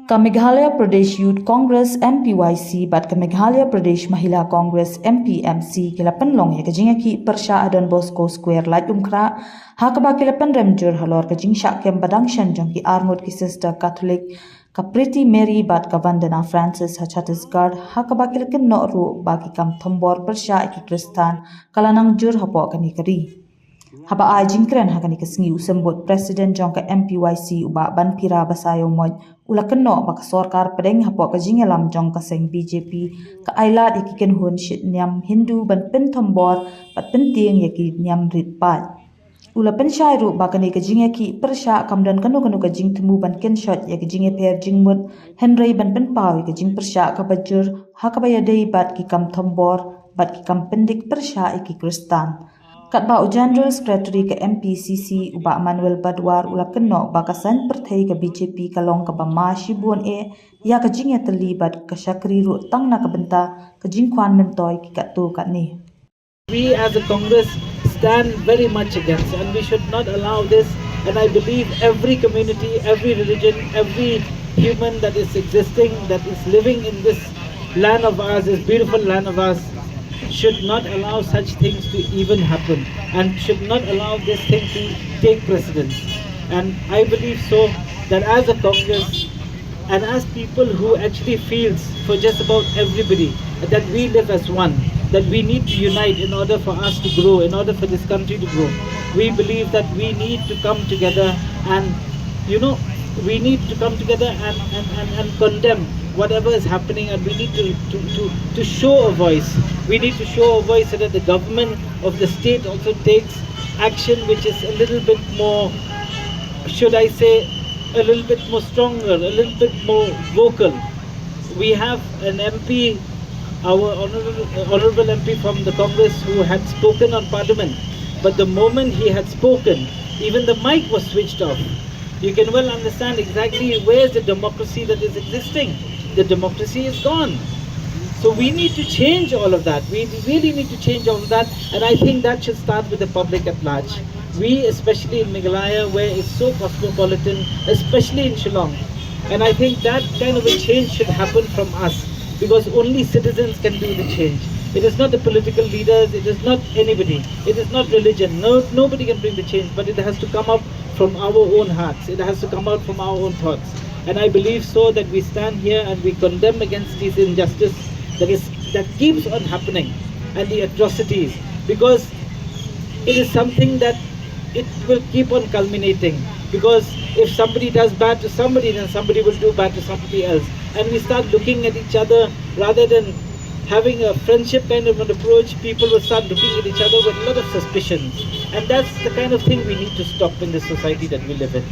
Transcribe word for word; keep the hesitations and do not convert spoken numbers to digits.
Ka Meghalaya Pradesh Youth Congress, M P Y C, bad ka Meghalaya Pradesh Mahila Congress, M P M C, ki la pynlong ïa ka jingïakhih pyrshah ha Don Bosco Square, Laitumkhrah, ha kaba ki la pynrem jur halor ka jingshah kem ba dang shen jong ki arngut ki sister Catholic, ka Pretty Mary bad ka Vandana Francis ha Chhattisgarh, ha kaba ki la kynnoh ruh ba ki kam thombor pyrshah ïa ki Khristan ka la nang jur hapoh kane ka ri. Haba ai jingkren ha kane ka sngi, u symbud president jong ka M P Y C, u Bah Banphira Basaiawmoit, u la kynnoh ba ka sorkar pdeng hapoh ka jingïalam jong ka seng B J P ka ai lad ïa ki kynhun shit niam Hindu ban pynthombor bad pyntieng ïa ki niam rit paid. U la pynshai ruh ba kane ka jingïakhih pyrshah kam don kano kano ka jingthmu ban kynshoit ïa ka jingïapher jingmut, hynrei ban pynpaw ïa ka jingpyrshah kaba jur ha kaba ïadei bad ki kam thombor bad ki kam pyndik pyrshah ïa ki Khristan. Katba u General Secretary ka M P C C, u Bah Manuel Badwar, u la kynnoh ba ka saiñ pyrthei ka B J P ka long kaba ma shibun eh ïa ka jingïatylli bad ka shakri ruh tang na ka bynta ka jingkwah myntoi ki katto katne. We as a Congress stand very much against, and we should not allow this. And I believe every community, every religion, every human that is existing, that is living in this land of ours, this beautiful land of ours, should not allow such things to even happen and should not allow this thing to take precedence. And I believe so that as a Congress and as people who actually feels for just about everybody that we live as one, that we need to unite in order for us to grow, in order for this country to grow, we believe that we need to come together and, you know, we need to come together and, and, and, and condemn whatever is happening, and we need to, to, to, to show a voice. We need to show a voice so that the government of the state also takes action which is a little bit more, should I say, a little bit more stronger, a little bit more vocal. We have an M P, our honorable, honorable M P from the Congress, who had spoken on Parliament, but the moment he had spoken, even the mic was switched off. You can well understand exactly where's the democracy that is existing. The democracy is gone. So we need to change all of that. We really need to change all of that. And I think that should start with the public at large. We, especially in Meghalaya, where it's so cosmopolitan, especially in Shillong. And I think that kind of a change should happen from us, because only citizens can do the change. It is not the political leaders, it is not anybody, it is not religion. No, nobody can bring the change, but it has to come up from our own hearts. It has to come out from our own thoughts. And I believe so that we stand here and we condemn against this injustice that is, that keeps on happening, and the atrocities, because it is something that it will keep on culminating, because if somebody does bad to somebody, then somebody will do bad to somebody else. And we start looking at each other rather than having a friendship kind of an approach, people will start looking at each other with a lot of suspicion. And that's the kind of thing we need to stop in the society that we live in.